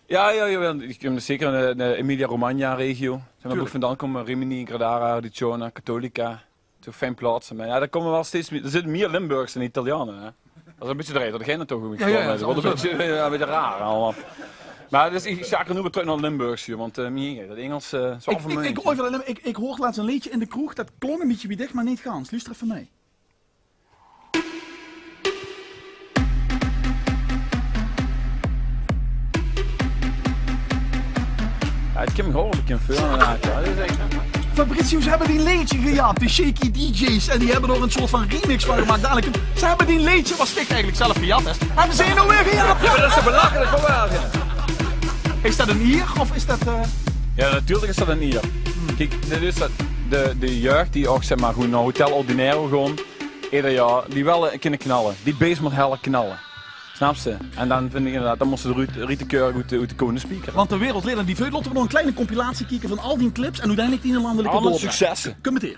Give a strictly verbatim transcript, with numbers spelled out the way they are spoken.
Jao, jao, jao, iech bin zeker in de, de Emilia-Romagna-regio. Zeen v'r boe iech vandaan kom, Rimini, Gradara, Riccione, Cattolica. Zoe fijn plaotse. Meh jao, dao koume wel steeds mie, d'r zitte mie Limburgers es Italiane, hè. Dat is e bitteke de reie tot iech hei nao touw bin gekomme. Jao, jao, dat weurt e bitteke, eh, e bitteke raar allemaol. Meh dus iech sjakel noe weer trök nao Limburgs, jao, want, eh, mie, dat Ingels, eh, is wel veur miech. Iech, iech, iech, iech hoort lèts e leedsje in de kroeg, dat klóng e bitteke wie dich, meh neet gans. Luuster eve mei. Jao, 't kump miech ouch bekindj veur, inderdaad, jao. Dat is ech... Fabrizio, ze höbbe dien leedsje gejat, die Shaky D J's, en die höbbe d'r 'n soort vaan remix vaan gemaak. Dalik, ze höbbe dien leedsje, wat iech eigelek zelf gejat höb, höbbe ze noe weer gejat. Jao, meh dat is toch belachelek, of waal, jao? Is dat 'n ier, of is dat, eh... Jao, natuurlek is dat 'n ier. Kiek, dit is dat, de, de jeug die ouch, zeg mer, gewoen nao Hotel Ordinaire goon, eder jaor, die wèlle kinne knalle. Die bees moot hel knalle. Snaps te? En daan vin iech inderdaad, daan moos de Ruud, Ruud de Keur oet de, oet de kouw spiekere. Want de wereld leet aan die veut. Laote v'r nog 'n klein compilatie kieke vaan al dien clips en oeteindelek dien landelijke doorbraak. Allemaol successe. Kump 't hei.